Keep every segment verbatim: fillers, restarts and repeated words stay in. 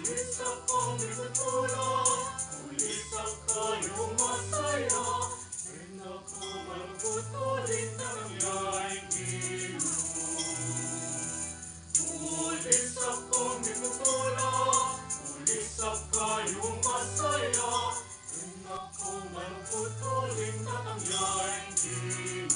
Ulisak kong mitutula, ulisak kayung masaya, e na ku malungkut uling datang ya ing Ginu. Ulisak kong mitutula, ulisak kayung masaya, e na ku malungkut uling datang ya ing Ginu.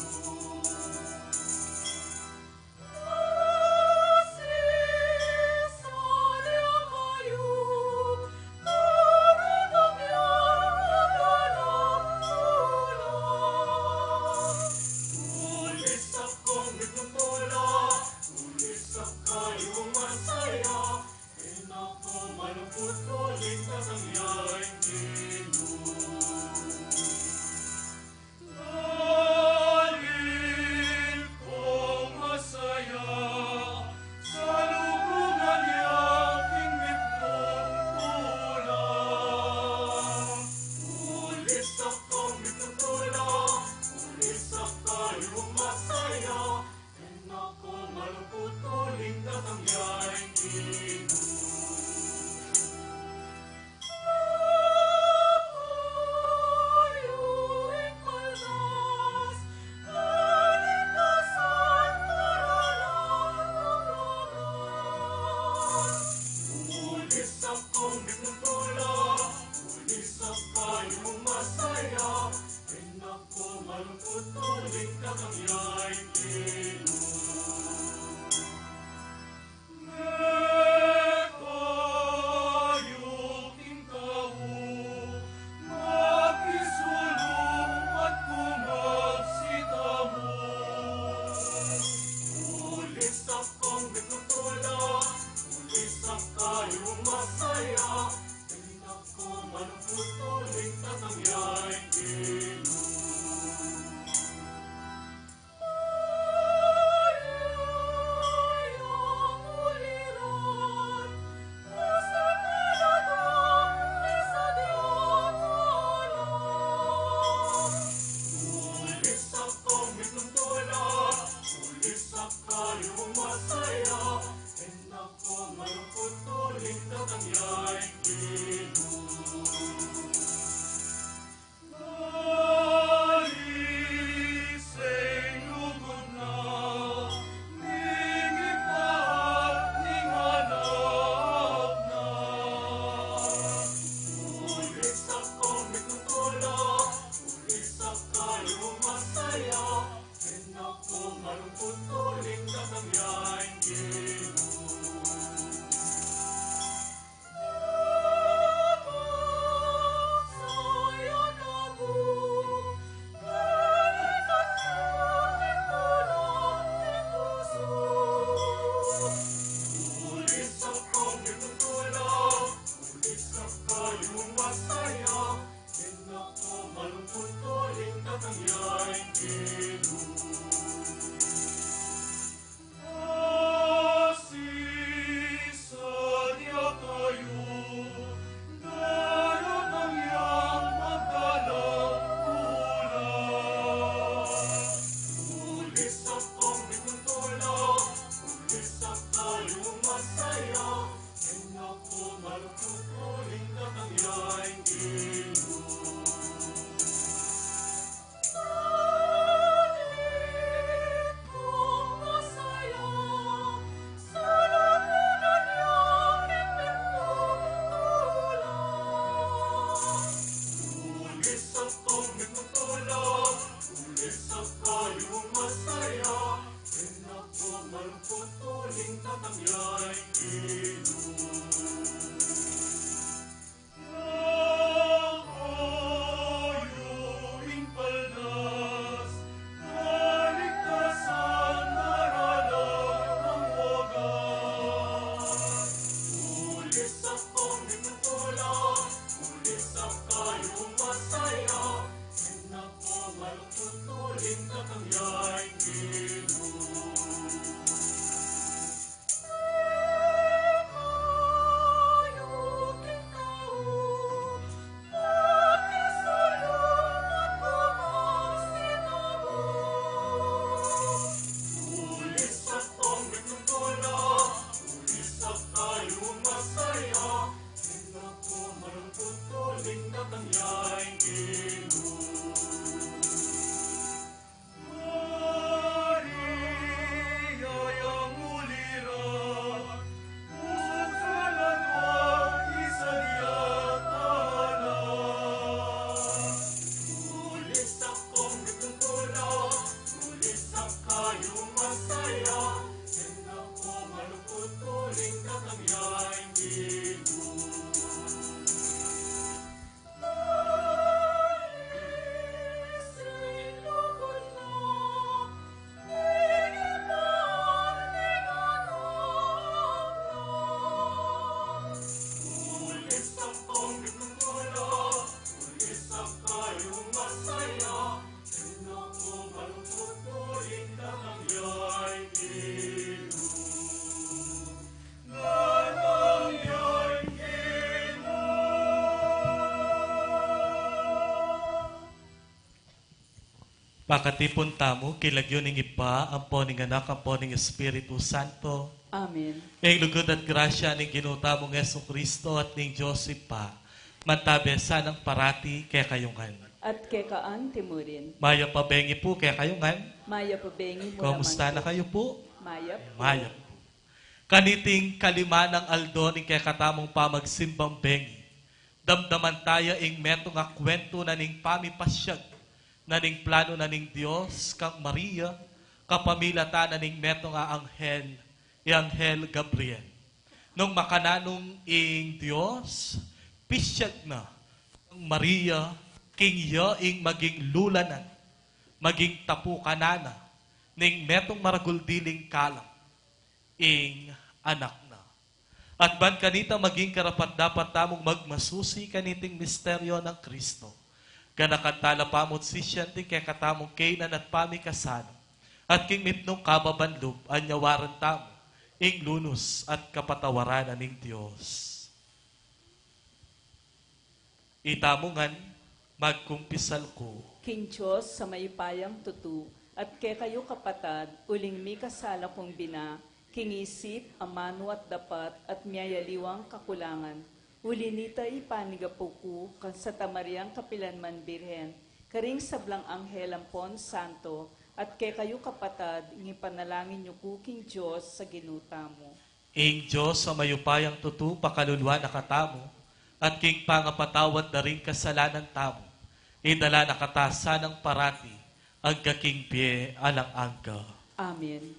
Dalin kong masaya, salubungan ya king mitutula. Ulisak kong mitutula, ulisak kayung masaya, e na ku malungkut uling datang ya ing Ginu. Ulisak kong mitutula, ulisak kayung masaya, e na ku malungkut uling datang ya ing Ginu. Mekayu king tau, makisulung at kumagsitamu. Ulisak kong mitutula, ulisak kayung masaya, e na ku malungkut uling datang ya ing Ginu. Ulisak kong mitutula, ulisak kayung masaya, e na ku malungkut uling datang ya ing Ginu. Nalising lugud na, ning Ibpa at ning Anak na. Ulisak kong mitutula, ulisak kayung masaya, e na ku malungkut uling datang ya ing Ginu. Ulisak kong mitutula, ulisak kayung masaya, e na ku malungkut uling datang ya ing Ginu. Asisadya kayu, daratang yang magdalang tula. Ulisak kong mitutula, ulisak kayung masaya, e na ku malungkut uling datang ya ing Ginu. Ulisak kong mitutula, ulisak kayung masaya, e na ku malungkut uling datang ya ing Ginu. Pakatipun tamu king lagyu ning Ibpa, ampo ning Anak, ampo ning Espiritu Santo. Amen. Ing lugud at grasya ning Ginu tamung Jesucristo at ning Dios Ibpa, mantabe sanang parati kekayu ngan. At keka antimurin. Mayap a bengi pu kekayu ngan. Mayap a bengi mu naman pu. Kumusta na kayu pu? Mayap pu. Mayap. Kaniting kalima nang aldo ning kekatamung pamagsimbang bengi, damdaman taya ing metung a kwentu na ning pamipasyag na ning planu na ning Dios kang Maria, kapamilatan na ning metung a anghel, i Anghel Gabriel. Nung makananu ing Dios, pisyag na kang Maria king iya ing maging lula na, maging tapukanan na ning metung maragul diling kalam, ing Anak na. At ban kanita maging karapat-dapat tamung magmasusi kaniting misteryo nang Kristo, ganakan tala pamu't sisian ding kekatamung kainan at pamikasalu, at king mitmung kababan lub anyawaran tamu ing lunus at kapatawaran na ning Dios. Itamu ngan, magkumpisal ku king Dios a mayupayang tutu, at kekayu kapatad, uling mikasala kung bina, king isip, amanu at dapat, at miyayaliwang kakulangan. Uli nita ipanigapu ku kang Santa Mariang kapilanman Birhen, karing sablang anghel ampon santo, at kekayu kapatad, ing ipanalangin yu ku king Dios a Ginu tamu. Ing Dios a mayupayang tutu pakaluluan na katamu, at king pangapatawad da ring kasalanan tamu, idala na kata sanang parati angga king bie alang angga. Amen.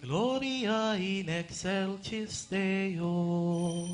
Gloria in excelsis Deo.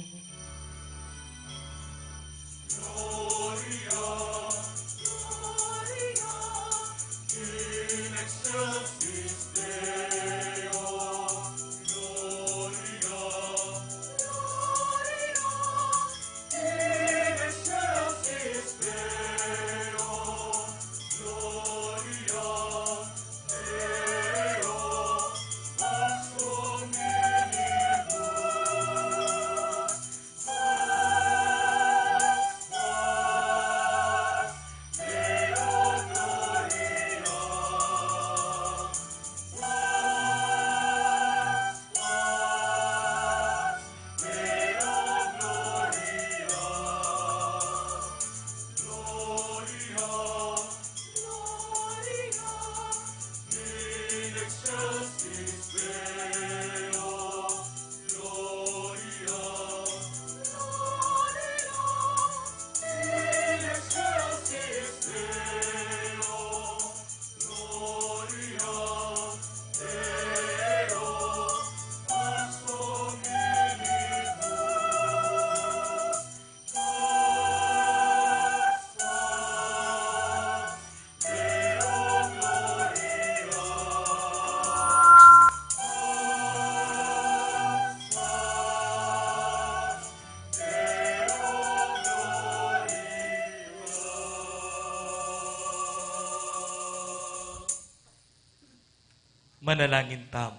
Manalangin tamu.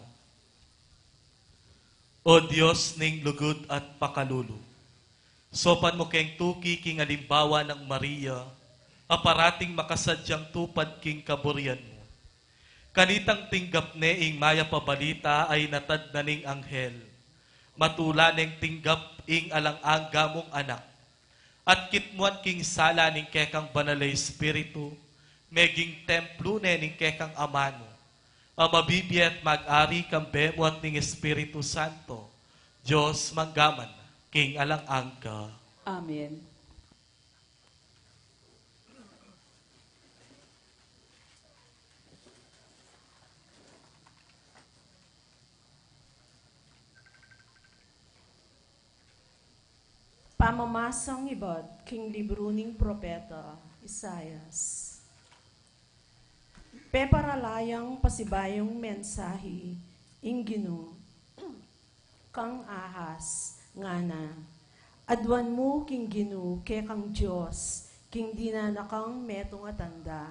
O Dios ning lugud at pakalulu, sopan mu keng tuki king alimbawa nang Maria, a parating makasadyang tupad king kaburian mu. Kanitang tinggap ne ing mayap a balita a inatad na ning anghel, matula neng tinggap ing alang angga mung anak, at kitmuan king sala ning kekang Banal a Espiritu, meging templo ne ning kekang amanu, a mabibie at mag-ari kambe mu at ning Espiritu Santo, Dios mangga man king alang angga. Amen. Pamamasang ibat king libru ning propeta Isaias. Peparala yang pasibayung mensahe ing Ginu kang Ahaz, ngana: Aduan mu king Ginu kekang Dios, king dinan na kang metung a tanda.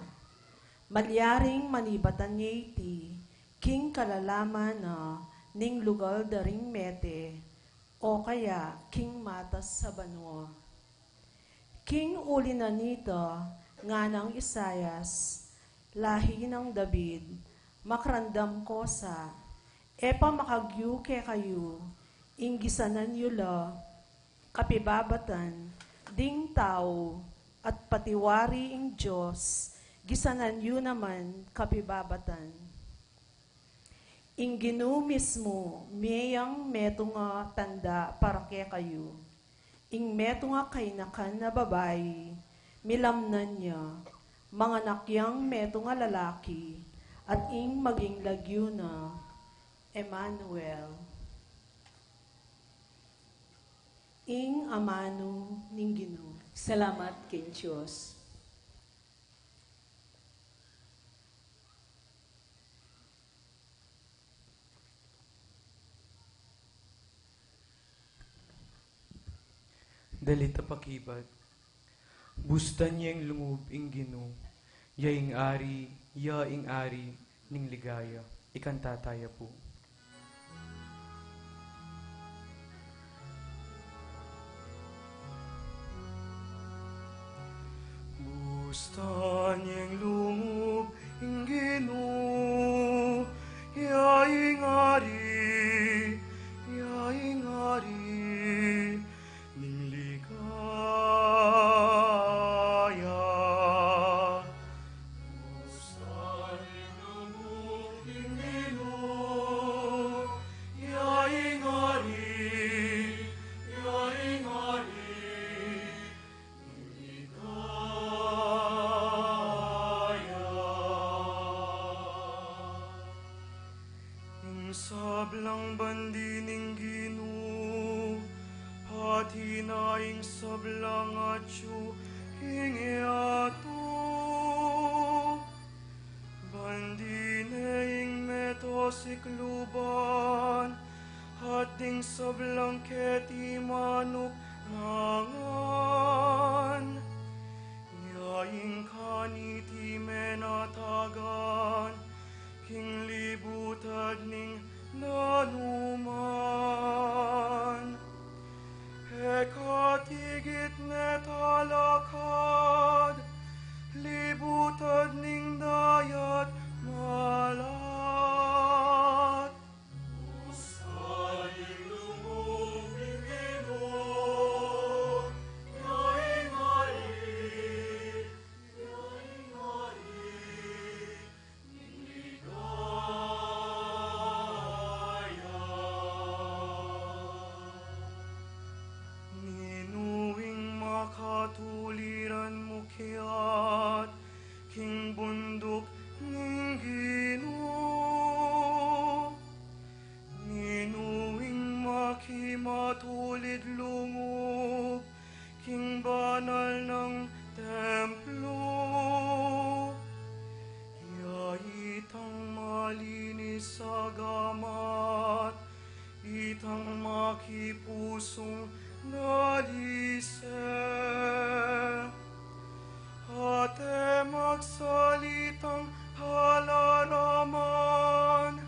Malyaring manibatan ye iti king kalalaman na ning lugal da ring mete, o kaya king matas a banua. King uli na nita, nganang Isaias, lahi nang David, makrandam ko sa, e pa makagyu kekayu, ing gisanan yu la kapibabatan ding tau, at patiwari ing Dios, gisanan yu naman kapibabatan. Ing Ginu mismu mie yang metung a tanda para kekayu. Ing metung a kainakan a babai, milamnan ya, manganak yang metung a lalaki, at ing maging lagyu na, Emmanuel. Ing amanu ning Ginu. Salamat king Dios. Dalit a pakibat. Bustan yeng lungub ing Ginu, ya ing ari, ya ing ari ning ligaya. Ikanta taya pu. Bustan yeng lungub ing Ginu, ya ing ari, ya ing ari ning ligaya. Bustan yeng lungub ing Ginu, ya ing ari, ya ing ari ning ligaya. Ing sablang bandi ning Ginu, pati na ing sablang atyu king yatu. Bandi ne ing metosikluban, at ding sablang keti manuknangan. Ya ing kaniti menatagan king libutad ning danuman. E katigit ne talakad libutad ning dayat malat. Ninu ing makatuliran mukyat king bunduk ning Ginu? Ninu ing makimatulid lungub king banal nang templo? Ya itang malinis a gamat, itang makipusung dalise, at e magsalitang halaraman,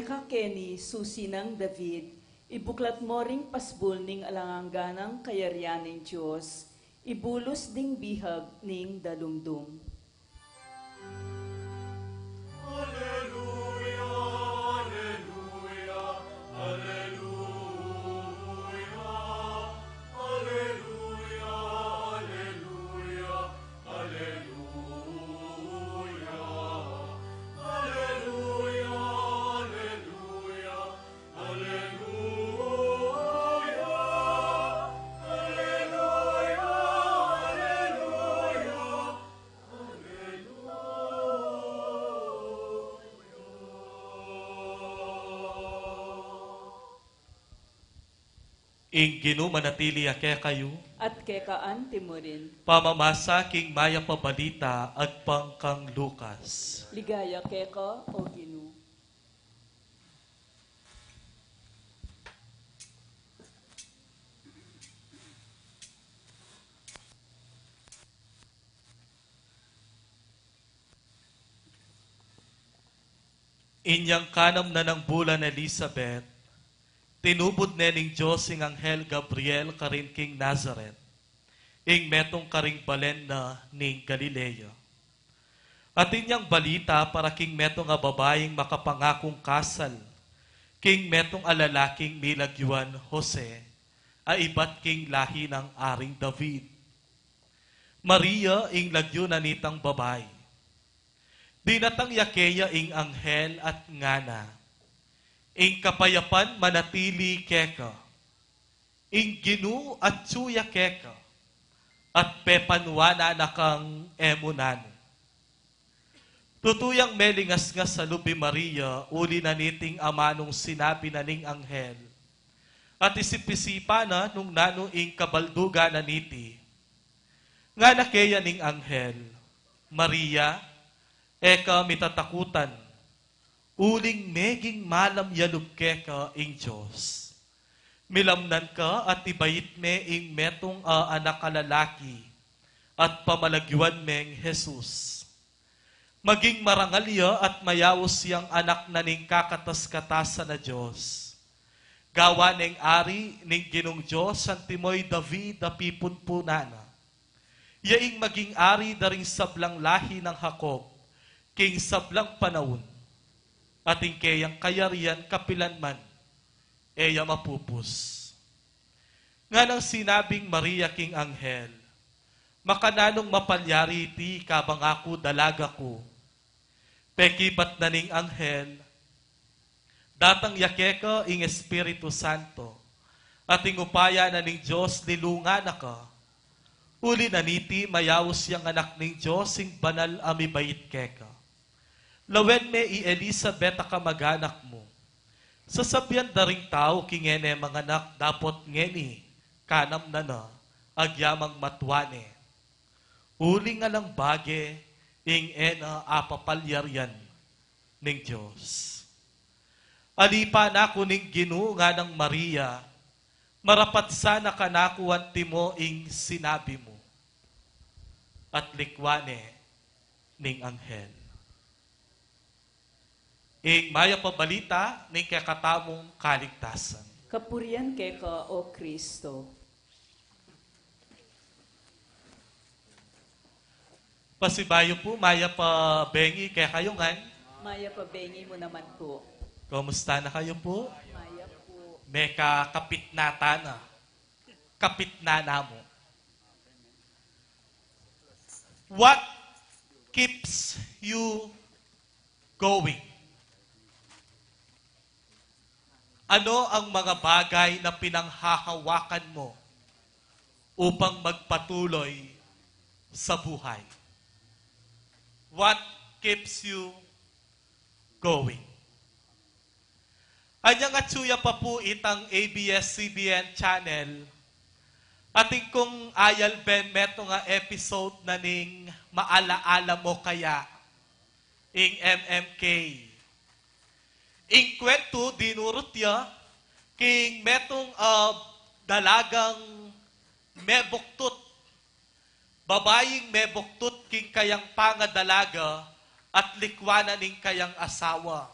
Keni susi nang David, ibuklat mo ring pasbul ning alang angga nang kayarian ning Dios, ibulus ding bihag ning dalumdum. Ing Ginu manatili ya kekayu. At keka anti mu rin. Pamamasa king Mayap a Balita agpang kang Lucas. Ligaya keka, O Ginu. Inyang kanam na nang bulan Elizabeth, tinubud ne ning Dios ing anghel Gabriel karin king Nazaret, ing metung karing balen na ning Galilea. Atin yang balita para king metung a babaing makapangakung kasal king metung a lalaking milagyuan Jose, a ibat king lahi nang Aring David. Maria ing lagyu na nitang babai. Dinatang ya keya ing anghel at ngana, "Ing kapayapan manatili keka. Ing Ginu atyu ya keka, at pepanuanan na kang e mu nanu." Tutu yang melingasngas a lub i Maria uli na niting amanung sinabi na ning anghel, at isip-isipan na nung nanu ing kabaldugan na niti. Ngana keya ning anghel, "Maria, e ka mitatakutan, uling meging malam ya lub keka ing Dios. Milamnan ka at ibait me ing metung a anak a lalaki, at pamalagyuan meng Jesus. Maging marangal ya at mayaus yang anak na ning kakatas-katasan a Dios. Gawan neng ari ning Ginung Dios antimo i David a pipunpunan na. Ya ing maging ari da ring sablang lahi nang Jacob king sablang panaun, at ing keyang kayarian kapilan man e ya mapupus." Nganang sinabing Maria king anghel, "Makananung mapalyari iti, kabang aku dalaga ku?" Pekibat na ning anghel, "Datang ya keka ing Espiritu Santo, at ing upaya na ning Dios lilungan na ka. Uli na niti, mayaus yang anak ning Dios ing banal a mibait keka. Lawen me i Elizabeth a kamag-anak mu. Sasabian da ring tau king e ne manganak dapot ngeni kanam na na, agyamang matua ne. Uling alang bage ing e na apapalyarian ning Dios. Alipan aku ning Ginu," nganang Maria, "marapat sana kanaku antimo ing sinabi mu." At likwan ne ning anghel. Ing Mayap a Balita ning kekatamung kaligtasan. Kapurian keka, O Kristo. Pasibayu pu, mayap a bengi kekayu ngan. Mayap a bengi mu naman pu. Kumusta na kayu pu? Mayap pu. Mekakapit na tana. Kapit na namu. What keeps you going? Ano ang mga bagay na pinanghahawakan mo upang magpatuloy sa buhay? What keeps you going? Anyang atsu ya pa pu itang A B S C B N channel, atin kung ayalben metung a episode na ning Maala-ala Mo Kaya, ing M M K. Ing kwentu dinurut ya king metung a dalagang mebuktut, babaing mebuktut king kayang pangadalaga at likwan na ning kayang asawa.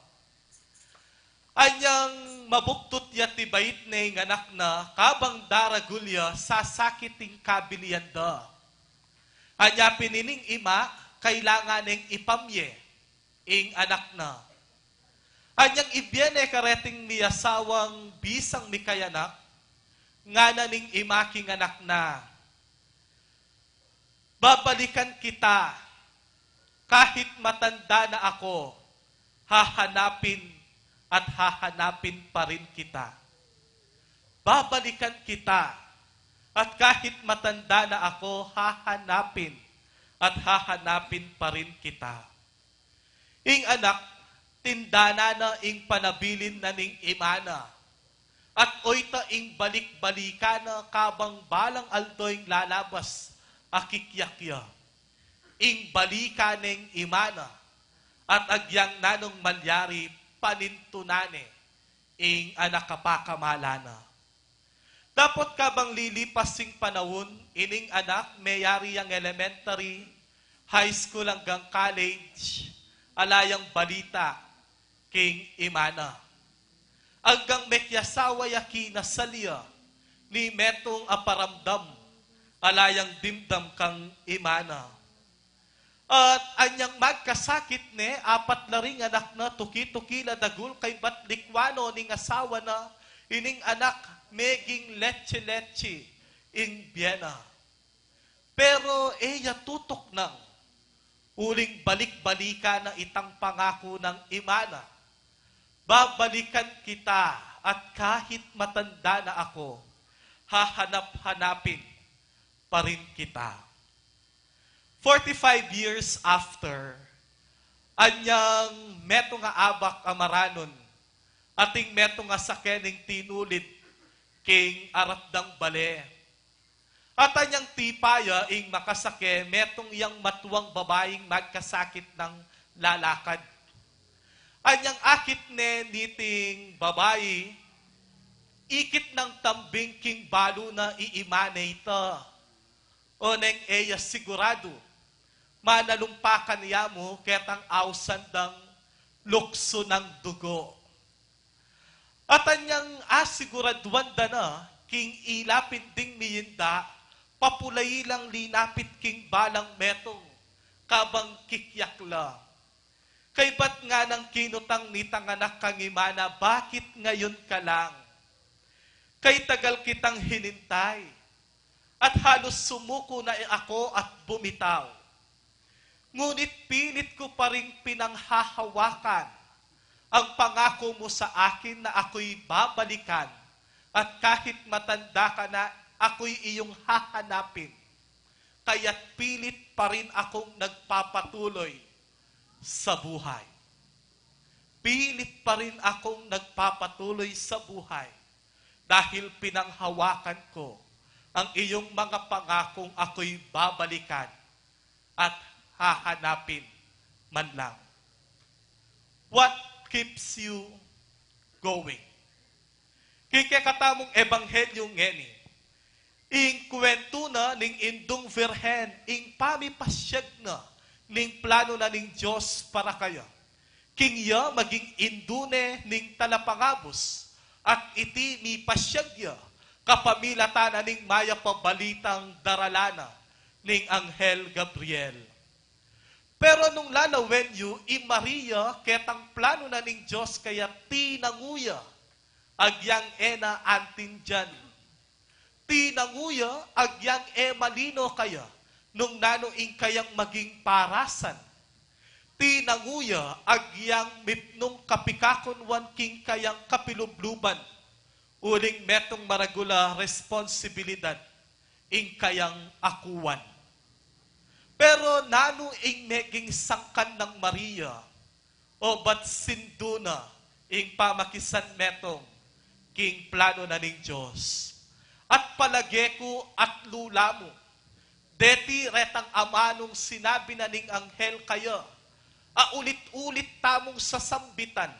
Anyang mabuktut ya ti bait ne ing anak na, kabang daragul ya, sasakit ing kabilian da. Anya pin ining ima, kailangan neng ipamye ing anak na. Anyang ibie ne kareting miasawang bisang mikayanak, ngana ning ima king anak na, "Babalikan kita, kahit matanda na ako, hahanapin at hahanapin pa rin kita. Babalikan kita, at kahit matanda na ako, hahanapin at hahanapin pa rin kita." Ing anak, tindanan na ing panabilin na ning ima na, at oyta ing balik-balikan na kabang balang aldo ing lalabas a kikyak ya. Ing balikan neng ima na, at agyang nanung malyari, panintunan ne ing anak a pakamala na. Dapot kabang lilipas ing panaun, ining anak meyari yang elementary, high school anggang college, ala yang balita king ima na. Anggang mekiasawa ya, kinasal ya, ni metung a paramdam, ala yang dimdam kang ima na. At anyang magkasakit ne, apat la ring anak na, tuki-tuki la dagul, kaybat likwan no ning asawa na, ining anak meging leche-leche ing bie na. Pero e ya tutuknang, uling balik-balikan na itang pangaku nang ima na, "Babalikan kita, at kahit matanda na ako, hahanap-hanapin pa rin kita." Forty-five years after, anyang metung a abak a maranun, ating metung a sake ning tinulid king arap dang bale. At anyang tipa ya ing makasake, metung yang matuang babaing magkasakit nang lalakad. Anyang akit ne niting babai, ikit nang tambing king balu na i ima ne ita. Oneng e ya siguradu, manalumpakan ya mu ketang ausan dang luksu nang dugo. At anyang asiguraduan da na king ilapin ding miinda, papulai lang linapit king balang metung kabang kikyak la. Kaybat nganang kinutang nitang anak kang ima na, "Bakit ngayon ka lang? Kay tagal kitang hinintay, at halos sumuko na ako at bumitaw. Ngunit pilit ko pa ring pinanghahawakan ang pangako mo sa akin na ako'y babalikan, at kahit matanda ka na, ako'y iyong hahanapin. Kaya't pilit pa rin akong nagpapatuloy sa buhay. Pilit pa rin akong nagpapatuloy sa buhay dahil pinanghawakan ko ang iyong mga pangakong ako'y babalikan at hahanapin man lang." What keeps you going? King kekatamung ebanghelyu ngeni, ing kwentu na ning Indung Virgen, ing pamipasyag na ning plano na ning Dios para kaya. King ya maging indu ne ning talapangabus, at iti mipasyag ya kapamilatan na ning mayap a balitang darala na ning Anghel Gabriel. Pero nung lalawen yu, i Maria, ketang plano na ning Dios kaya, tinangu ya agyang e na antindian. Tinangu ya agyang e malino kaya nung nanu ing kayang maging parasan. Tinangu ya agyang mipnung kapikakunwan king kayang kapilubluban, uling metung maragul a responsibilidad ing kayang akuan. Pero nanu ing meging sangkan nang Maria, o bat sindu na ing pamakisan metung king plano na ning Dios? At palage ku at lula mu, deti retang amanung sinabi na ning anghel kaya, a ulit-ulit tamung sasambitan,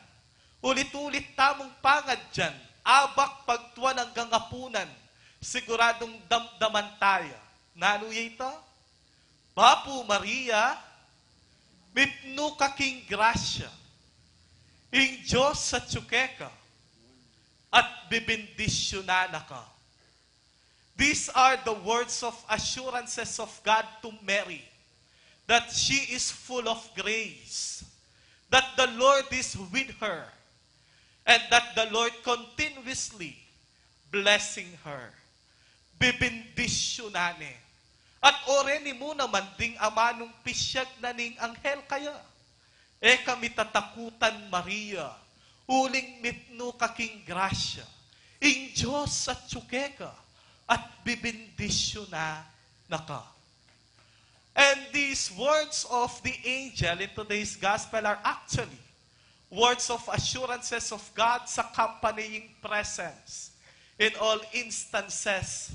ulit-ulit tamung pangadyan, abak pagtuan anggang apunan, siguradung damdaman taya. Nanu ya ita? "Bapu Maria, mipnu ka king grasya. Ing Dios atyu keka, at bibendisyunan na ka. These are the words of assurances of God to Mary, that she is full of grace, that the Lord is with her, and that the Lord continuously blessing her. Bibendisyunan ne. At oreni mu naman ding amanung pisyag na ning anghel kaya, e ka mitatakutan, Maria, uling mitmu ka king grasya, ing Dios atyu keka, at bibendisyunan na ka. And these words of the angel in today's gospel are actually words of assurances of God's accompanying presence in all instances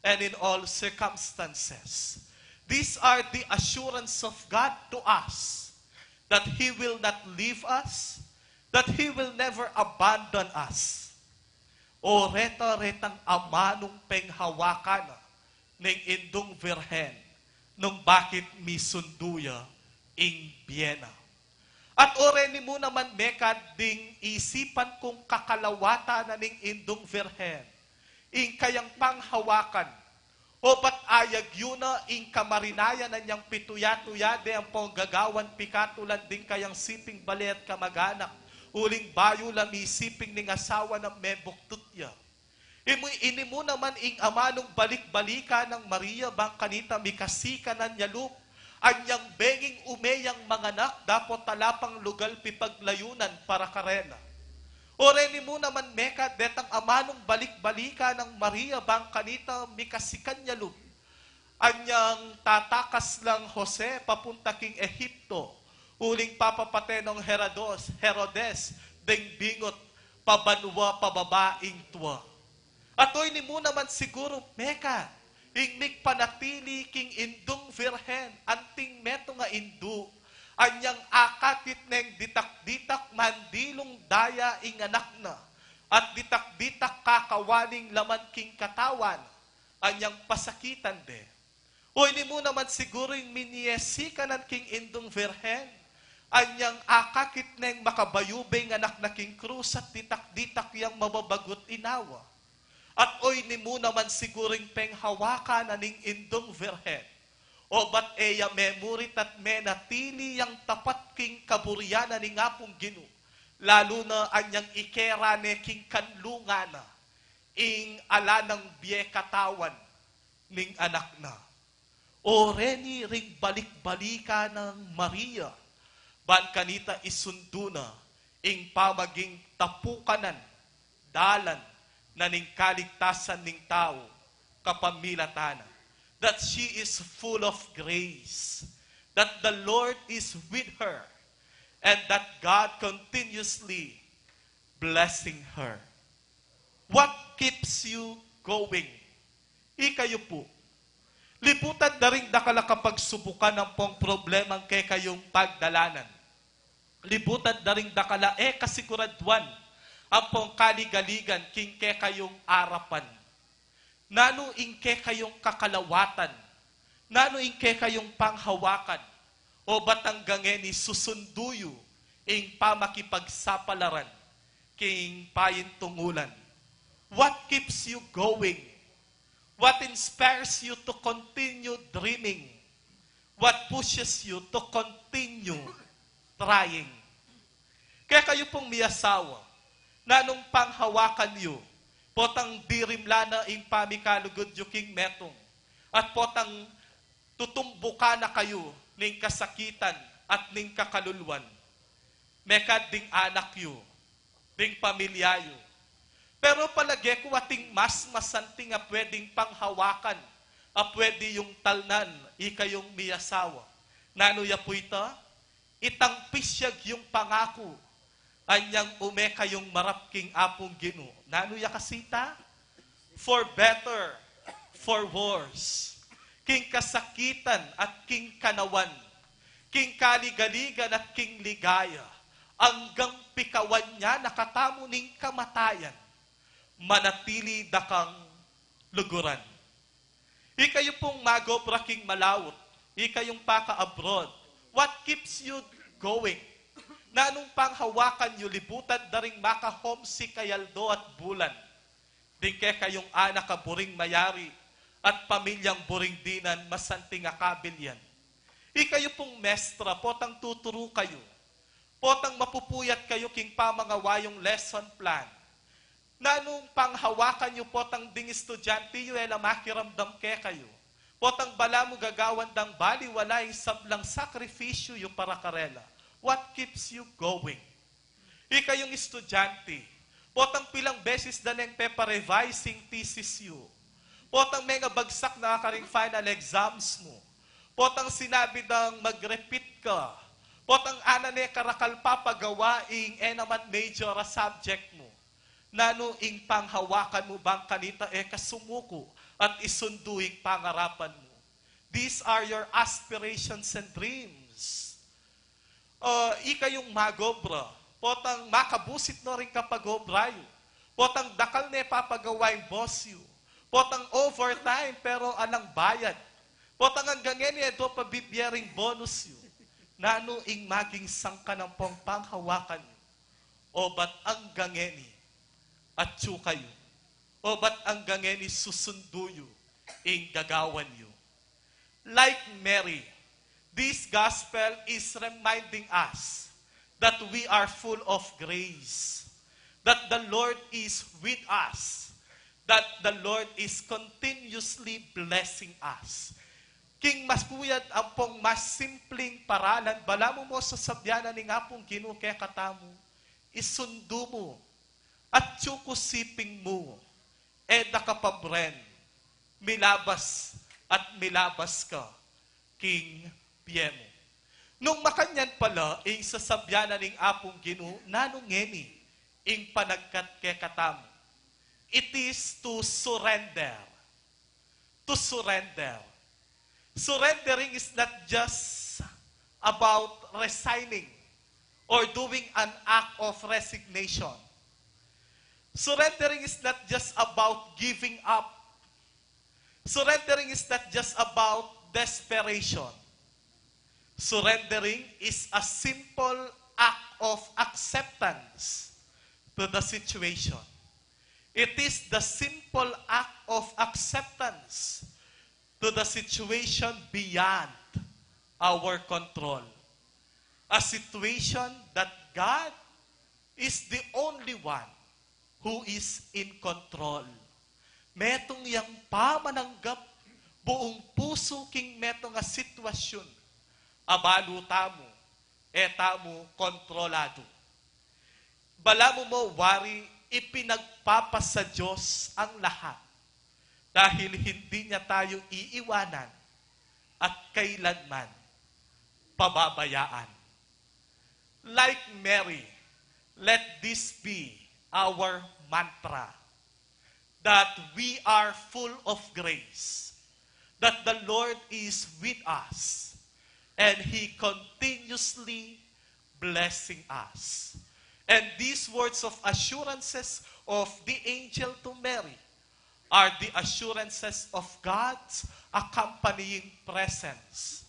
and in all circumstances. These are the assurance of God to us, that He will not leave us, that He will never abandon us. O reta, retang amanung penghawakan na ning Indung Virgen, nung bakit misundu ya ing bie na. At oreni mu naman mekad ding isipan kung kakalawatan na ning Indung Virgen ing kayang panghawakan, o bat ayag yu na ing kamarinayan anyang pituya-tuya de ampong gagawan pikatulan ding kayang siping bale at kamag-anak, uling bayu la misiping ning asawa nang mebuktut ya. Imu-, ini mu naman ing amanung balik-balikan nang Maria bang kanita mikasikanan ya lub, anyang benging ume yang manganak dapot ala pang lugal pipaglayunan para karela. Oreni mu naman mekad detang amanung balik-balikan nang Maria bang kanita mikasikan ya lub, anyang tatakas lang Jose papunta king Ehipto, uling papapate nong Herodos, Herodes deng bingut pabanua pababa ing tua. At oyni mu naman siguru mekad ing migpanatili king Indung Virgen anting metung a indu, anyang akakit neng ditak-ditak mandilung daya ing anak na, at ditak-ditak kakawaning laman king katawan, anyang pasakitan de. Oyni mu naman siguru ing minyesikanan king Indung Virgen, anyang akakit neng makabayubing anak na king krus at ditak-ditak yang mababagut inawa. At oyni mu naman siguru ing penghawakan na ning Indung Virgen, o bat e ya memurit at menatili yang tapat king kaburian na ning Apung Ginu, lalu na anyang ikera ne king kanlungan na ing ala nang bie katawan ning anak na. Oreni ring balik-balikan nang Maria, ban kanita isundu na ing pamaging tapukanan, dalan na ning kaligtasan ning tau kapamilatan na, that she is full of grace, that the Lord is with her, and that God continuously blessing her. What keeps you going? Ikayu pu, libutan da ring dakal a kapagsubukan ampong problemang kekayung pagdalanan. Libutan da ring dakal a e kasiguraduan ampong kaligaligan king kekayung arapan. Nanu ing kekayung kakalawatan? Nanu ing kekayung panghawakan? O bat anggang ngeni susundu yu ing pamakipagsapalaran king paintungulan? What keeps you going? What inspires you to continue dreaming? What pushes you to continue trying? Kekayu pung miyasawa, nanung panghawakan yu potang dirimlan na ing pamikalugud yu king metung, at potang tutumbukan na kayu ning kasakitan at ning kakaluluan? Mekad ding anak yu, ding pamilya yu. Pero palage ku ating mas masanting a pwedeng panghawakan, a pwede yung talnan, ikayung miyasawa. Nanu ya pu ita? Itang pisyag yung pangaku, anyang ume kayung marap king Apung Ginu. Nanu ya kasi ita? For better, for worse. King kasakitan at king kanawan, king kaligaligan at king ligaya, anggang pikawan ya na katamu ning kamatayan, manatili da kang luguran. Ikayu pung magobra king malaut, ikayung paka-abroad, what keeps you going? Nanung panghawakan yu libutan da ring maka-homesick a aldo at bulan? Ding kekayung anak a buring mayari at pamilyang buring dinan masanting a kabilyan. Ikayu pung mestra, potang tuturu kayu, potang mapupuyat kayu king pamangawa yung lesson plan. Nanung panghawakan yu potang ding estudyante yu e la makiramdam kekayu? Potang balamu gagawan dang baliwala ing sablang sakrifisyu yu para karela. What keeps you going? Ikayung estudyante, potang pilang beses da neng pepa-revise ing thesis yu? Potang mengabagsak na ka karing final exams mu? Potang sinabi dang mag-repeat ka? Potang anan e ka rakal papagawa ing e naman major a subject mu? Nanu ing panghawakan mu bang kanita e ka sumuku at isundu ing pangarapan mu? These are your aspirations and dreams. Ah, ikayung mag-obra, potang makabusit no ring kapag-obra yu, potang dakal ne papagawa ing boss yu, potang overtime pero alang bayad, potang anggang ngeni e do pa bibie ring bonus yu. Nanu ing maging sangkan ampong panghawakan yu? O ba't anggang ngeni atyu kayu? O ba't anggang ngeni susundu yu ing gagawan yu? Like Mary, this gospel is reminding us that we are full of grace, that the Lord is with us, that the Lord is continuously blessing us. King mas puyat ampong mas simpling paralan, balamu mo sasabyan na ning Apung Ginu kekatamu, isundu mu, atyu ku siping mu, e da ka pabren, milabas at milabas ka king bie mu. Nung makanyan pala ing sasabyan na ning Apung Ginu, nanu ngeni ing panagkat kekatamu? It is to surrender. To surrender. Surrendering is not just about resigning or doing an act of resignation. Surrendering is not just about giving up. Surrendering is not just about desperation. Surrendering is a simple act of acceptance to the situation. It is the simple act of acceptance to the situation beyond our control. A situation that God is the only one who is in control. Metung yang pamananggap buung pusu king metung a sitwasyun a balu tamu, e tamu kontroladu. Balamu mo wari ipinagpapasa Diyos ang lahat dahil hindi niya tayo iiwanan at kailanman pababayaan. Like Mary, let this be our mantra, that we are full of grace, that the Lord is with us, and He continuously blessing us. And these words of assurances of the angel to Mary are the assurances of God's accompanying presence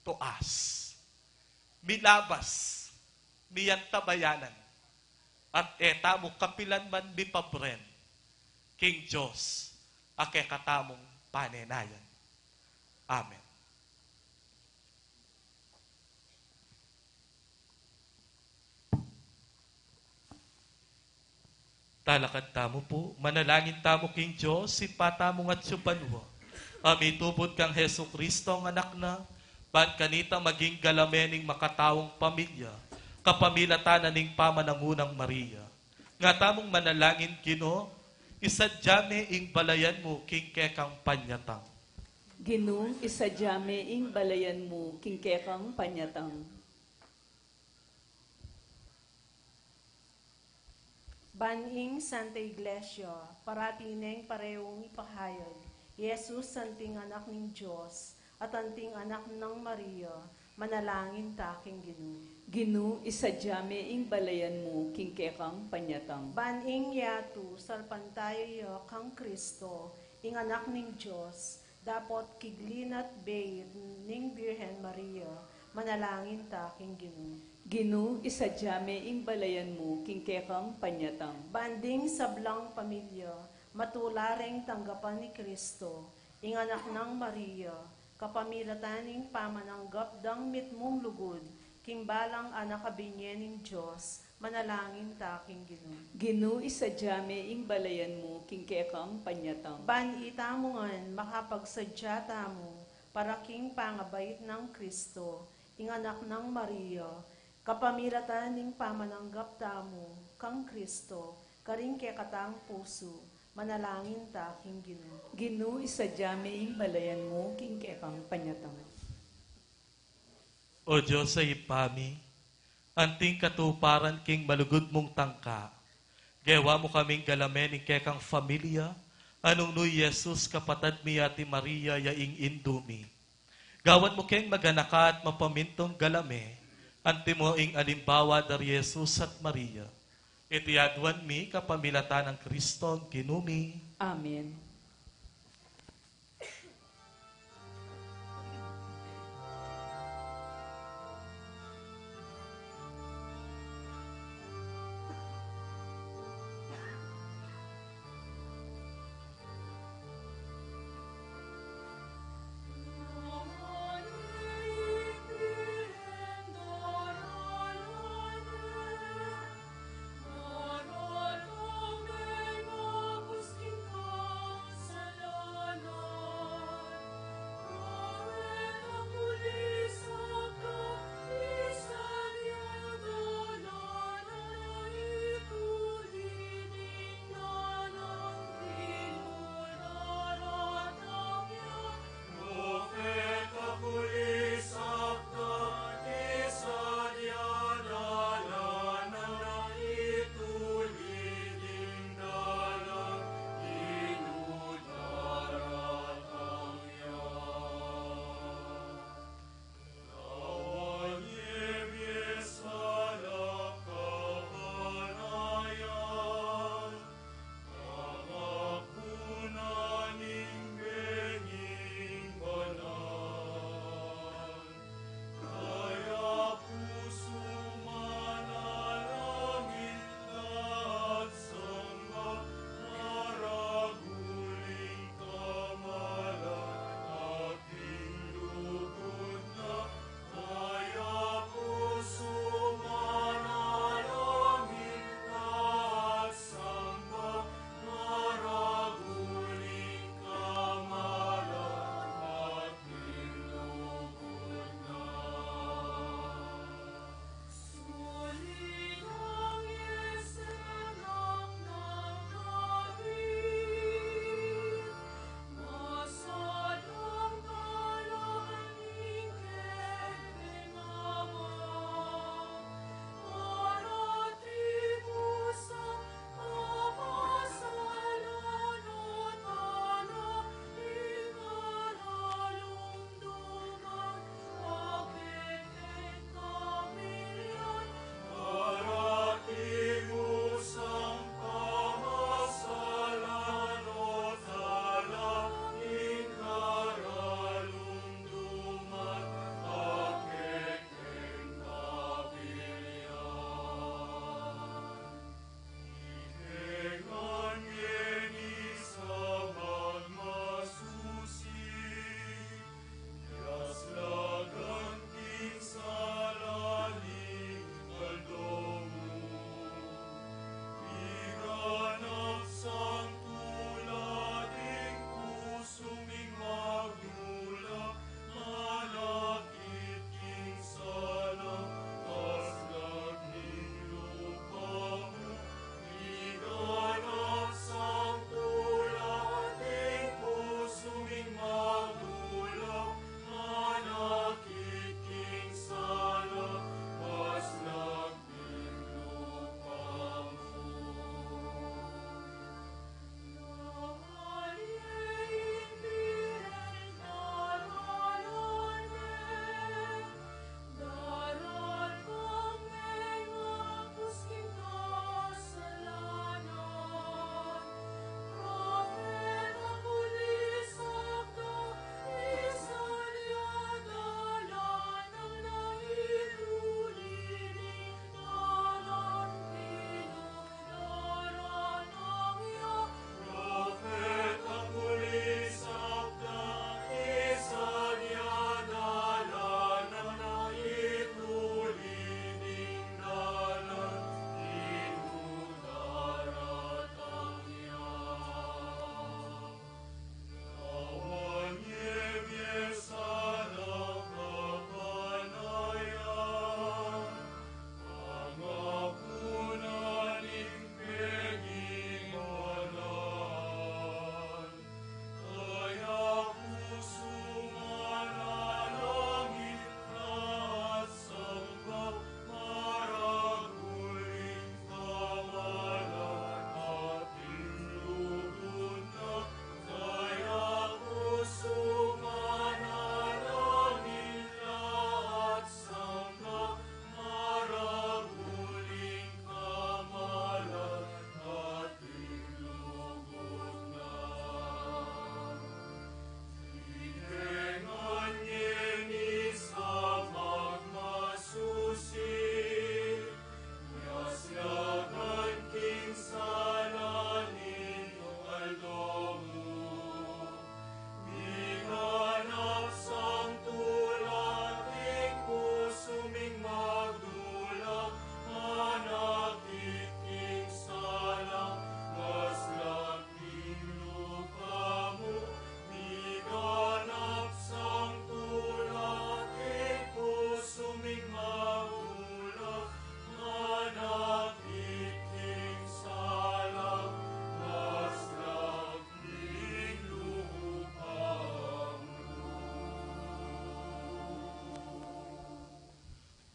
to us. Milabas, miyantabayanan, at e tamu kapilanman mipabren king Diyos a kekatamung panenayan. Amen. Talakad tamu pu, manalangin tamu king Diyos, Ibpa tamung atsu banua, a mitubud kang Jesucristo a Anak na, ban kanita maging galamen ning makataung pamilya, kapamilatan na ning pamanangunang Maria. Nga tamung manalangin, Ginu, isadya me ing balayan mu king kekang panyatang. Ginu, isadya me ing balayan mu king kekang panyatang. Ban ing Santa Iglesia, parati neng pareung ipahayag, Jesus, Santing Anak ning Dios, at Santing Anak nang Maria, manalangin ta king Ginu. Ginu, isadya me ing balayan mu king kekang panyatang. Ban ing yatu, salpantaya ya kang Kristo, ing Anak ning Dios, dapot kigli na't beit ning Birhen Maria, manalangin ta king Ginu. Ginu, isadya me ing balayan mu king kekang panyatang. Ban ding sablang pamilya, matula reng tanggapan ni Kristo, ing anak nang Maria, kapamilatan ning pamananggap dang mitmung lugud, king balang anak a binye ning Dios, manalangin ta king Ginu. Ginu, isadya me ing balayan mu king kekang panyatang. Ban itamu ngan makapagsadya tamu, para king pangabait nang Kristo, ing anak nang Maria, kapamilatan ning pamananggap tamu kang Kristo, karing kekatang pusu, manalangin ta king Ginu. Ginu, isadya me ing balayan mu king kekang panyatang. O Dios a Ibpa mi, anting katuparan king malugud mung tangka, gewa mu kaming galame ning kekang familia, a nung nu i Jesus kapatad mi at i Maria ya ing indu mi. Gawan mu keng maganaka at mapamintung galame, antimo ing alimbawa da ri Jesus at Maria. Iti aduan mi kapamilatan nang Kristong Ginu mi. Amen.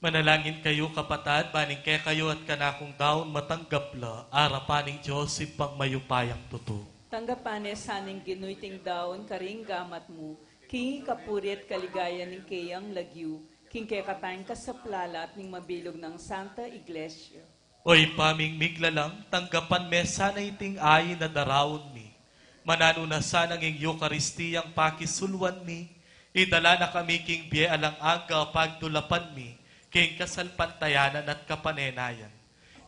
Manalangin kayu, kapatad, ban ing kekayu at kanakung daun matanggap la arapan ning Dios Ibpang mayupayang tutu. Tanggapan ne sana ning Ginu iting daun karing gamat mu, king ikapuri at kaligayan ning keyang lagyu, king kekatang kasaplalan at ning mabilug nang Santa Iglesia. O Ibpa ming miglalang, tanggapan me sana iting ain a daraun mi. Mananu na sanang ing Eukaristiyang pakisuluan mi, idala na kami king bie alang angga pagdulapan mi king kasalpantayanan at kapanenayan.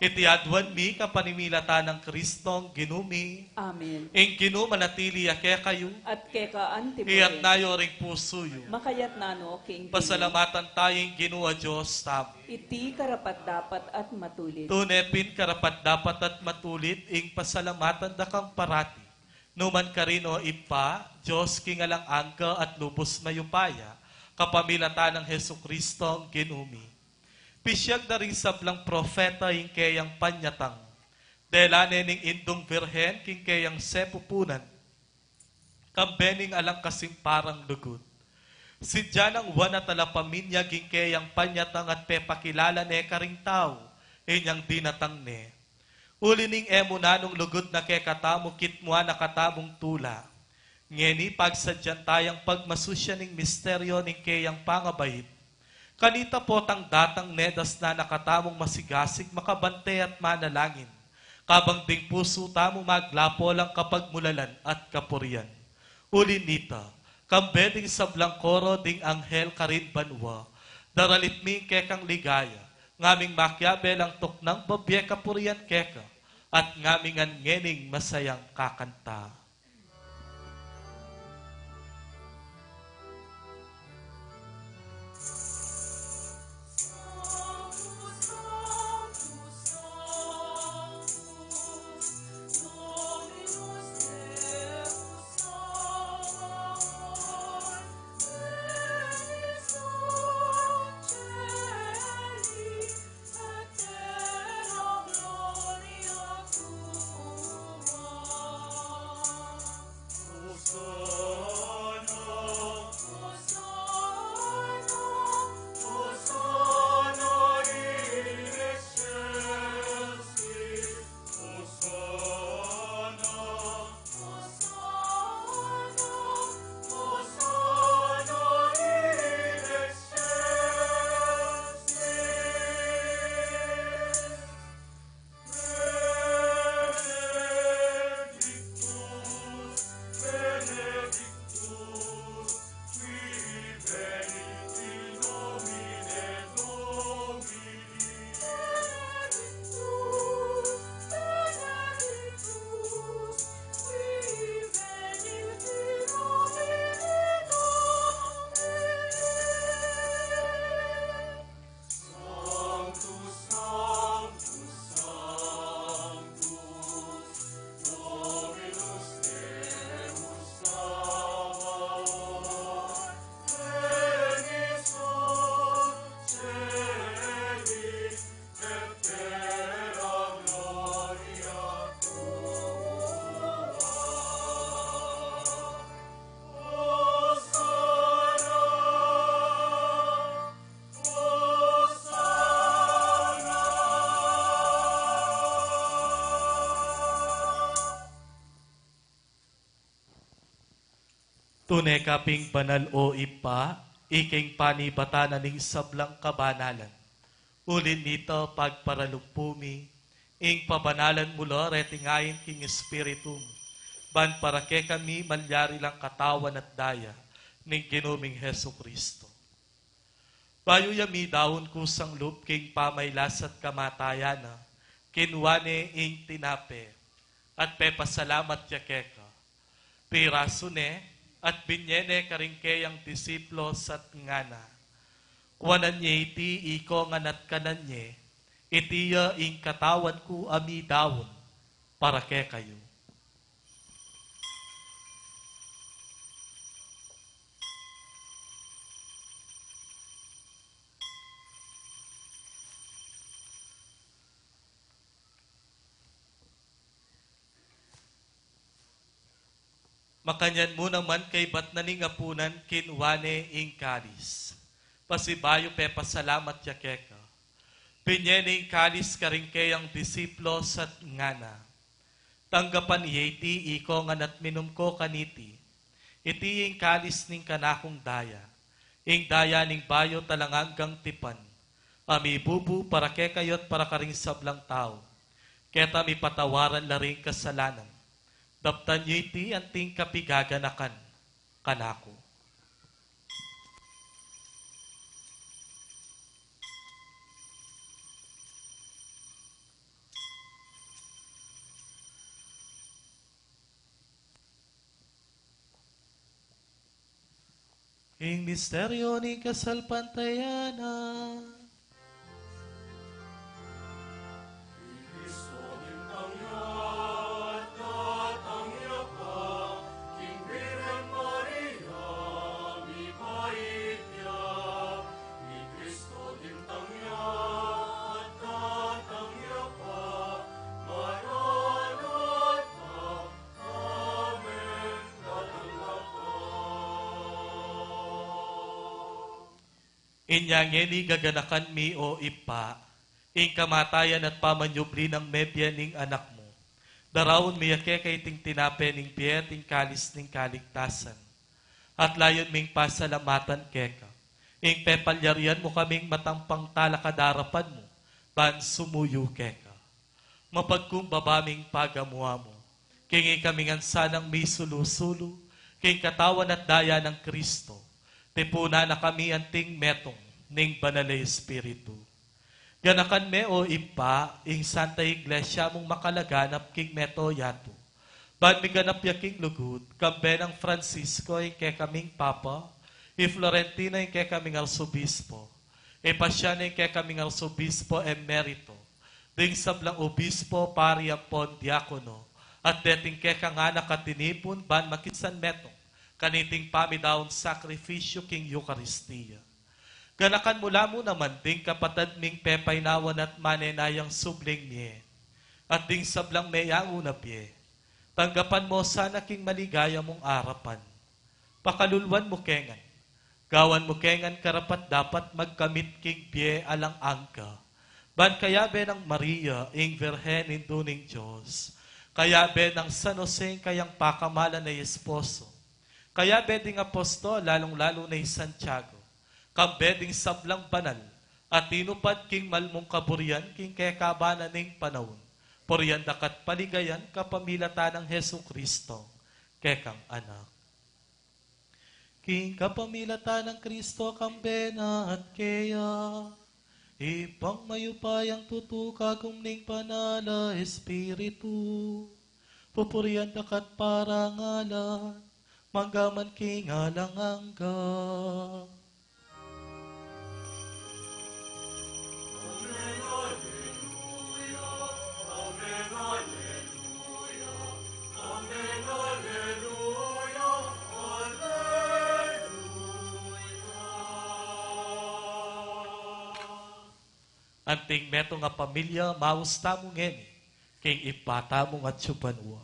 Iti aduan mi kapamilatan nang Kristong Ginu mi. Amen. Ing Ginu manatili ya kekayu. At keka antimurin. Iyatna yu ring pusu yu. Makayatna no king Ginu. Pasalamatan taya ing Ginu a Dios tamu. Iti karapat-dapat at matulid. Tune pin karapat-dapat at matulid ing pasalamatan da kang parati, numan karin, o Ibpa, Dios king alang angga at lubus mayupaya, kapamilatan nang Jesukristong Ginu mi. Pisiag da ring sablang propeta ing keyang panyatang, dela ne ning Indung Birhen king keyang sepupunan, kambe ning alang kasimparang lugud. Sidya nang wana talapaminyag ing keyang panyatang at pepakilala ne karing tau inyang dinatang ne. Uli ning e mu nanung lugud na kekatamu, kitmuan na katamung tula. Ngeni pagsadyan tayang pagmasusyan ing misteryo ning keyang pangabait. Kanita potang datang ne, dasnan na katamung masigasig, makabante at manalangin, kabang ding pusu tamu maglapo lang kapagmulalan at kapurian. Uli nita, kambe ding sablang koro ding anghel karin banua, daralit mi ing kekang ligaya, ngaming makiabe lang tuknang babie kapurian keka, at ngaming ngening masayang kakanta. Tune ka ping banal, o Ibpa, ika ing panibatan na ning sablang kabanalan. Uli nita, pagparalumpu mi ing pabanalan mu la reting ain king Espiritu mu, ban para kekami malyari lang katawan at daya ning Ginu ming Jesucristo. Bayu ya midaun kusang lub king pamailas at kamatayan na, kinua ne ing tinape, at pepasalamat ya keka. Pirasu ne, at binye ne karing keyang disipulus at ngana: Kuanan ye iti ikongan at kanan ye, iti ya ing katawan ku a midaun para kekayu. Makanyan mu naman kaybat na ning apunan, kinua ne ing kalis. Pasibayu pepasalamat ya keka, binye ne ing kalis karing keyang disipulus at ngana: Tanggapan ye iti ikongan at minum ko kaniti. Iti ing kalis ning kanakung daya, ing daya ning bayu at alang anggang tipan, a mibubu para kekayu at para karing sablang tau, keta mipatawaran la ring kasalanan. Daptan yu iti anting kapigaganakan kanaku. Ing misteryu ning kasalpantayanan. Inya ngeni gaganakan mi, o Ibpa, ing kamatayan at pamanyubli nang mebie ning Anak mu. Daraun mi ya keka iting tinape ning bie at ing kalis ning kaligtasan. At layun ming pasalamatan keka ing pepalyarian mu kaming matampang talakad arapan mu ban sumuyu keka. Mapagkumbaba ming pagamu-amu king ikami ngan sanang misulu-sulu king katawan at daya nang Kristo, tipunan na kami anting metung ning Banal a Espiritu. Ganakan me, o Ibpa, ing Santa Iglesia mung makalaganap king mabilug a yatu, ban miganap ya king lugud, kambe nang Francisco ing kekaming Papa, i Florentino ing kekaming Arsobispo, i Pasiano ing kekaming Arsobispo Emerito, ding sablang obispo, pari ampon diakono, at deting kekang anak a tinipun ban makisanmetung kaniting pamidaun sakrifisyu king Eukaristia. Ganakan mu la mu naman ding kapatad ming pepainawan at manenayang subling mie, at ding sablang meyangu na bie. Tanggapan mu sana king maligaya mung arapan. Pakaluluan mu ke ngan. Gawan mu ke ngan karapat-dapat magkamit king bie alang angga, ban kayabe nang Maria ing Virgen, Indu ning Dios, kayabe nang San Jose ing kayang pakamalan a esposo, kayabe ding apostol, lalung-lalu na i Santiago, kambe ding sablang banal a tinupad king mal mung kaburian king kekaban na ning panaun, purian daka at paligayan kapamilatan nang Jesucristo, kekang Anak. King kapamilatan nang Kristo, kambe na at keya, Ibpang mayupayang tutu, kagum ning Banal a Espiritu, pupurian daka at parangalan, mangga man king alang angga. Anting metung a pamilya, maus tamu ngeni king Ibpa tamung atsu banua.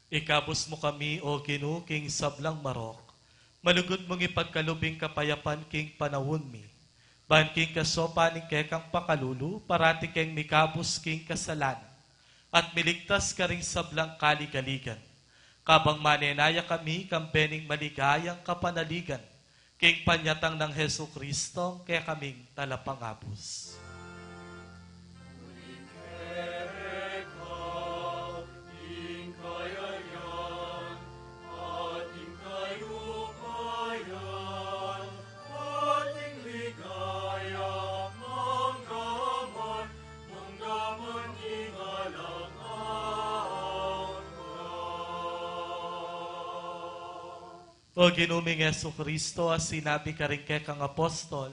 Ikabus mu kami, O Ginu, king sablang marok. Malugud mung ipagkalub ing kapayapan king panaun mi. Ban king kasopan ning kekang pakalulu, parati keng mikabus king kasalanan at miligtas karing sablang kaligaligan. Kabang manenaya kami kambe ning maligayang kapanaligan, king panyatang nang Jesucristo, kekaming talapangabus. O Ginu ming Jesucristo, a sinabi karing kekang apostol,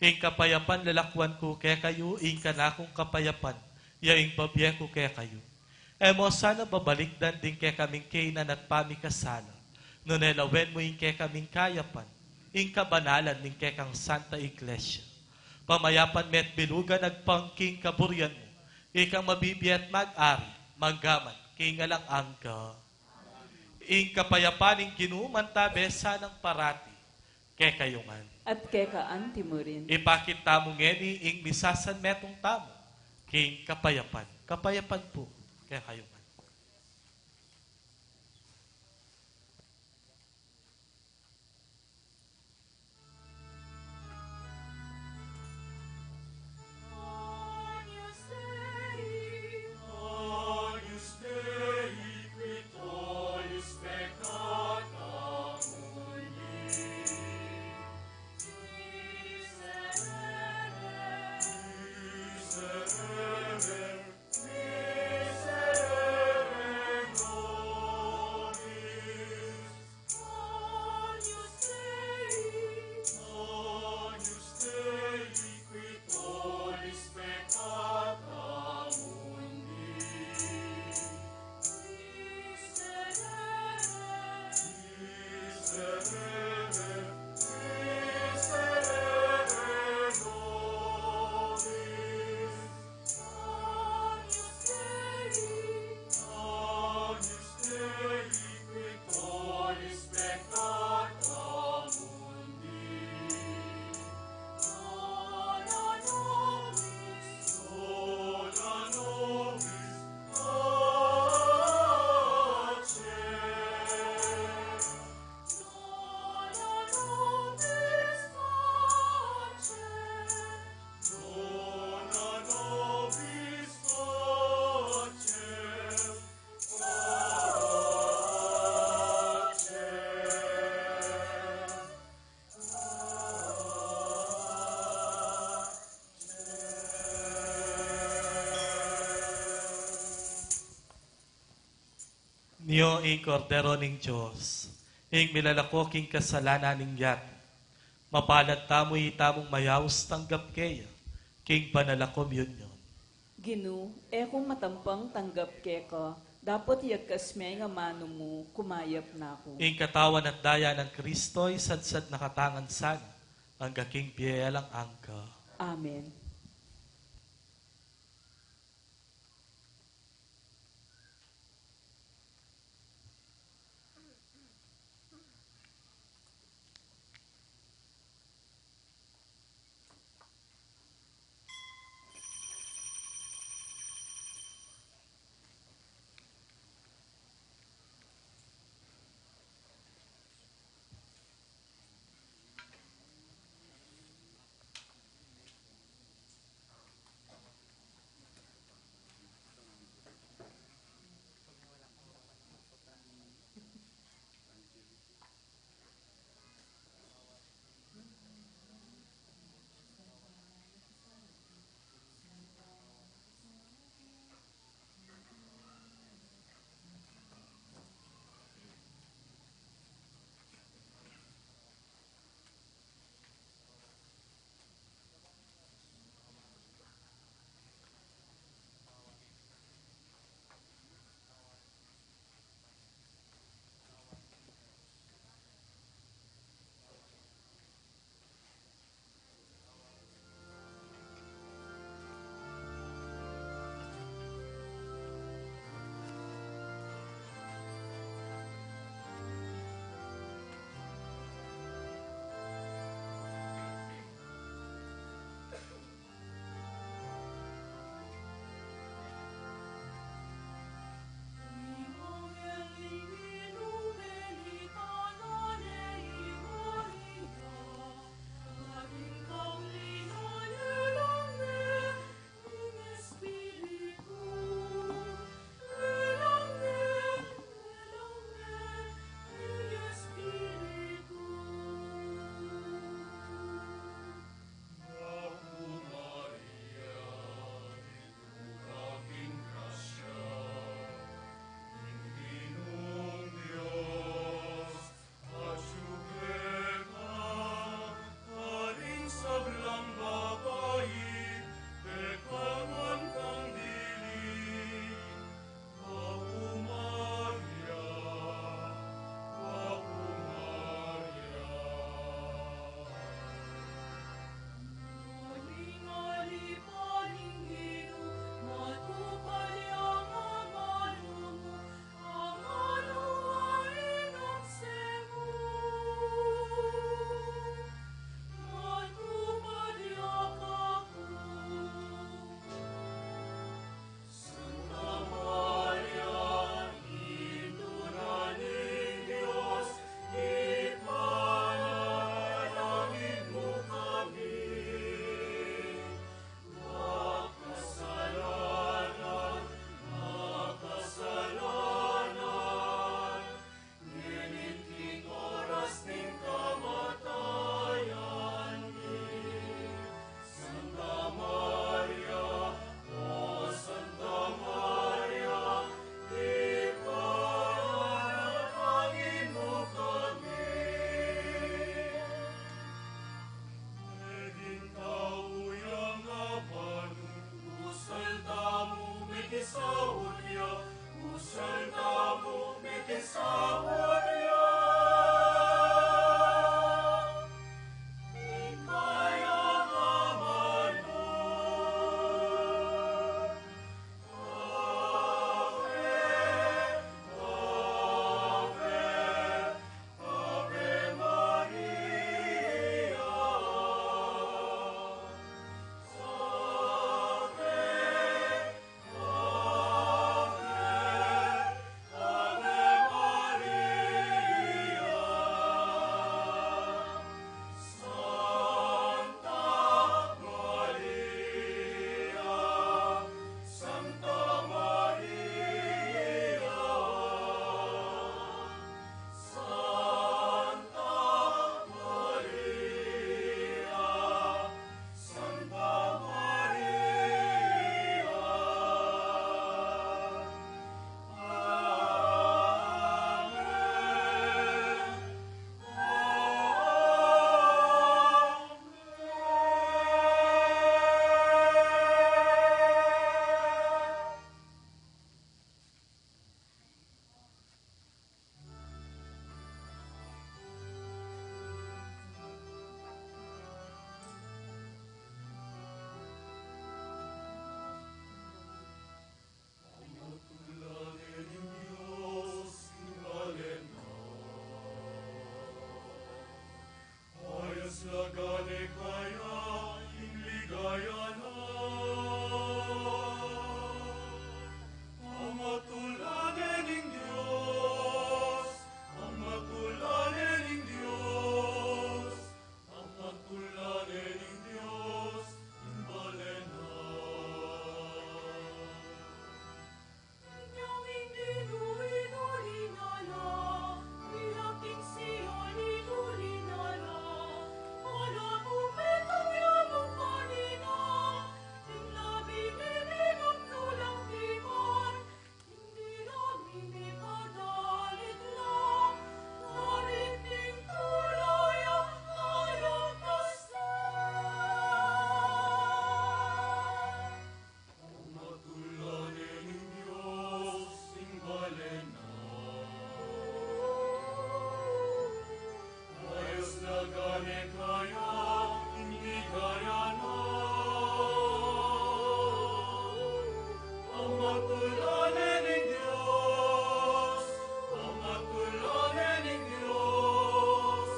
ing kapayapan lalakuan ku kekayu, ing kanakung kapayapan ya ing babie ku kekayu. E mu sana babalikdan ding kekaming kainan at pamikasala, nune lawen mu ing kekaming kayapan, ing kabanalan ning kekang Santa Iglesia. Pamayapan me't bilugan agpang king kaburian mu, ikang mabibie at mag-ari, mangga man king alang angga. Ing kapayapan ning Ginu mantabe sanang parati kekayu ngan. At keka anti mu rin. Ipakit tamu ngeni ing misasanmetung tamu king kapayapan. Kapayapan pu kekayu ngan. Nyo ing Kordero ning Dios, ing milalako king kasalanan ning yatu. Mapalad tamu itamung mayaus tanggap keya king banal a komunyon. Ginu, e ku matampang tanggap keka, dapot iyagkas me ing amanu mu, kumayap na ku. Ing katawan at daya nang Kristo isadsad na katamu ngan sana, angga king bie alang angga. Amen. Mayas la gani kaya ing ligaya na. Amat ula ne ning Dios, amat ula ne ning Dios, amat ula ne ning Dios ing balen na. Amat ula ne ning Dios ing balen na. Mayas la gani kaya ing ligaya na. Amat ula ne ning Dios, amat ula ne ning Dios,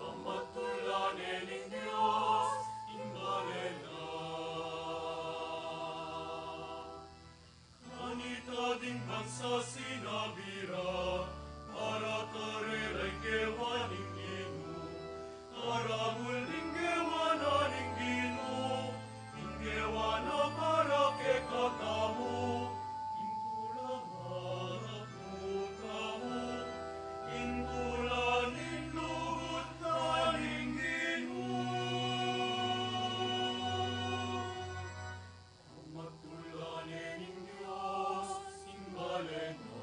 amat ula ne ning Dios ing balen na. Kanita ding bansa sinabi ra, para karela ing gewa ning Ginu, karagul ning gewa na ning Ginu, ing gewa na para kekatamu, ing tula na ning tula, ing tula ning lugud na ning Ginu. Amat ula ne ning Dios ing balen na.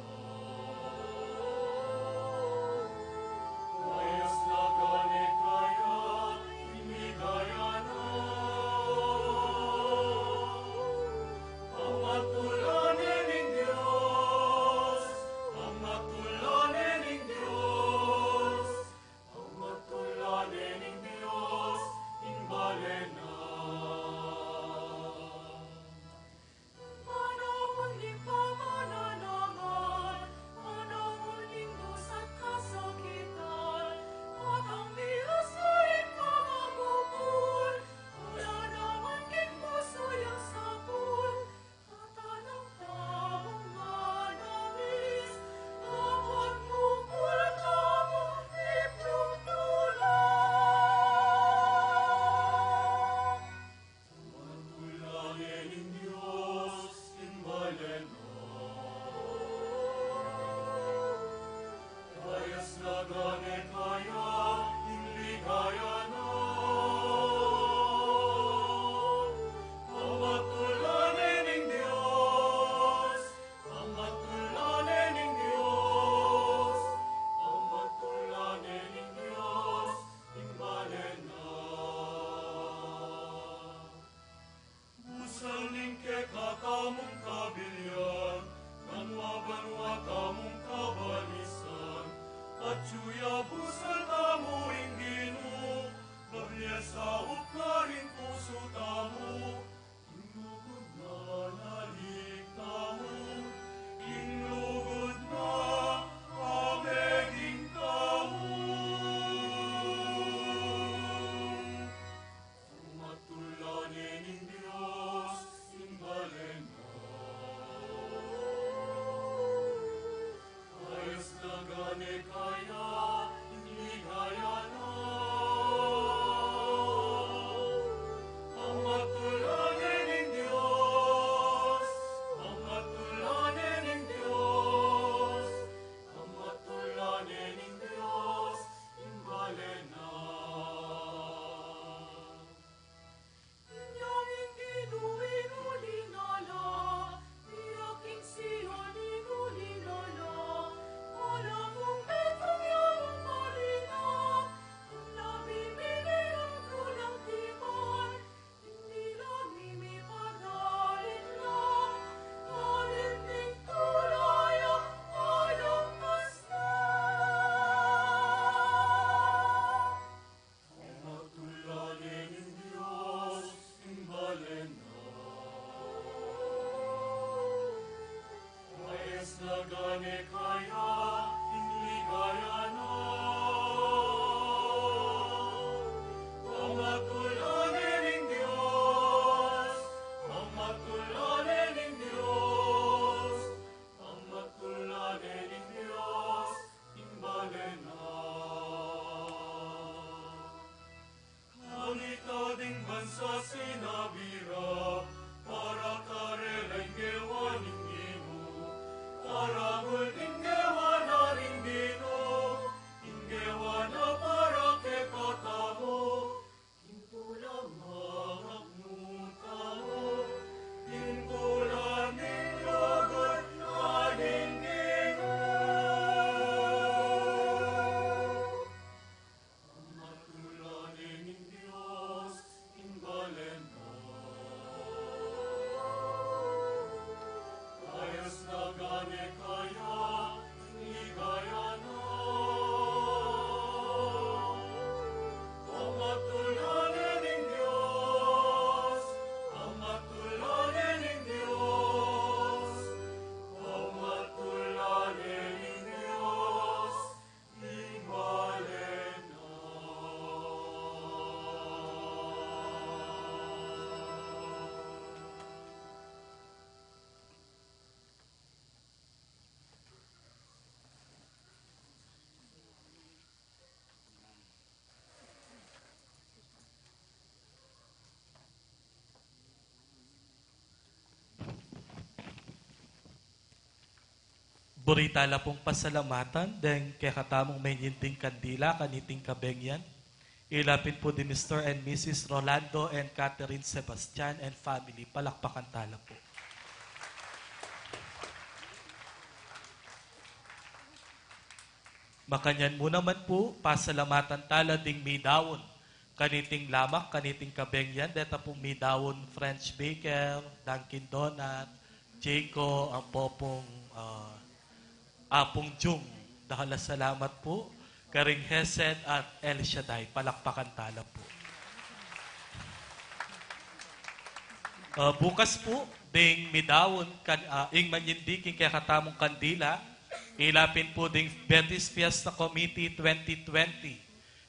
Kaya ing ligaya na, pamatulan ning Dios, pamatulan ning Dios, pamatulan ning Dios, ing balen na. Kanita ding bansa sinabi ra, para karela ing gewa ning Ginu, para gul ing gewa na ning Ginu, ing gewa na para kekatamu, ing tula maraknun tamu, ing tula ning lugud na ning Ginu. Pamatulan ning Dios, ing balen na. Ayos na gane kaya, ing ligaya na. Pamatulan ning Dios, pamatulan ning Dios, pamatulan ning Dios. Buri tala pung pasalamatan deng kekatamung menyinding kandila kaniting kabengyan. Ila pin pu di Mister and Missus Rolando and Catherine Sebastian and family. Palakpakan tala pu. Makanyan mu naman pu, pasalamatan tala ding midaun kaniting lamak, kaniting kabengyan, deta pung midaun French Baker, Dunkin Donut, Jayco, ampo pung, ah, Apung Jung. Dakal a salamat pu karing Hesed at El Shaddai. Palakpakan tala pu. Ah, bukas pu, ding midaun kan, ah, ing manyindi king kekatamung kandila, ila pin pu ding Betis Fiesta Committee twenty twenty,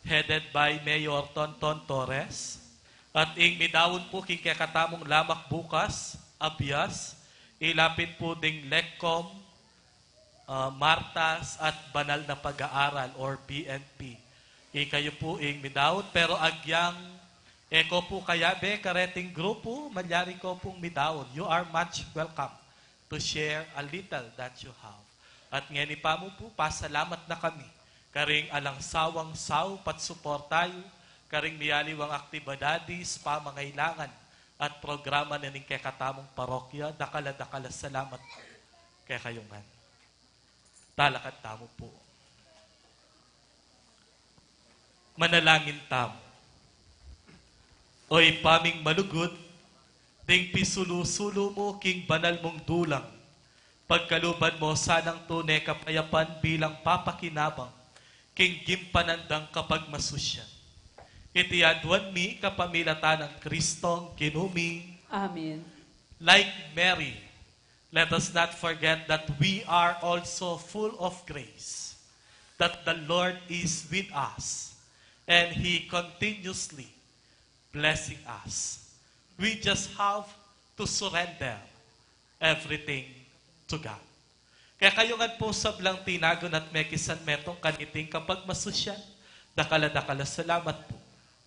headed by Mayor Tonton Torres. At ing midaun pu king kekatamung lamak bukas, abyas, ila pin pu ding Lecom, ah, Martas at Banal na Pag-aaral or B N P. Ikayu pu ing midaun, pero agyang e ko pu kayabe kareting grupu, malyari ko pung midaun. You are much welcome to share a little that you have. At ngeni pa mu pu, pasalamat na kami karing alang sawang saup at suporta yu karing miyaliwang aktibidades, pamangailangan at programa na ning kekatamung parokya. Dakal a dakal a salamat kekayu ngan. Talakad tamu pu. Manalangin tamu. O Ibpa ming malugud, ding pisulu-sulu mu king banal mung dulang, pagkaluban mu sanang tune kapayapan bilang papakinabang king gimpanan dang kapagmasusyan. Iti aduan mi kapamilatan nang Kristong Ginu mi. Amen. Like Mary, let us not forget that we are also full of grace, that the Lord is with us, and He continuously blessing us. We just have to surrender everything to God. Kekayu ngan pu sablang tinagun at mekisan metung kaniting kapagmasusyan, dakal a dakal a salamat pu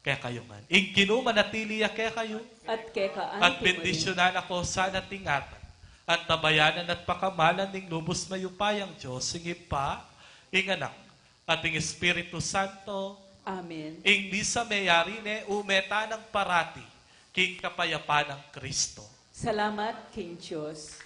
kekayu ngan. Ing Ginu manatili ya kekayu. At keka naman. At bendisyunan na ko sana at ingatan, antabayanan at pakamalan ning lubus mayupayang Dios, ing Ibpa, ing Anak, at ing Espiritu Santo. Amen. Ing misa meyari ne, ume tanang parati king kapayapan nang Kristo. Salamat king Dios.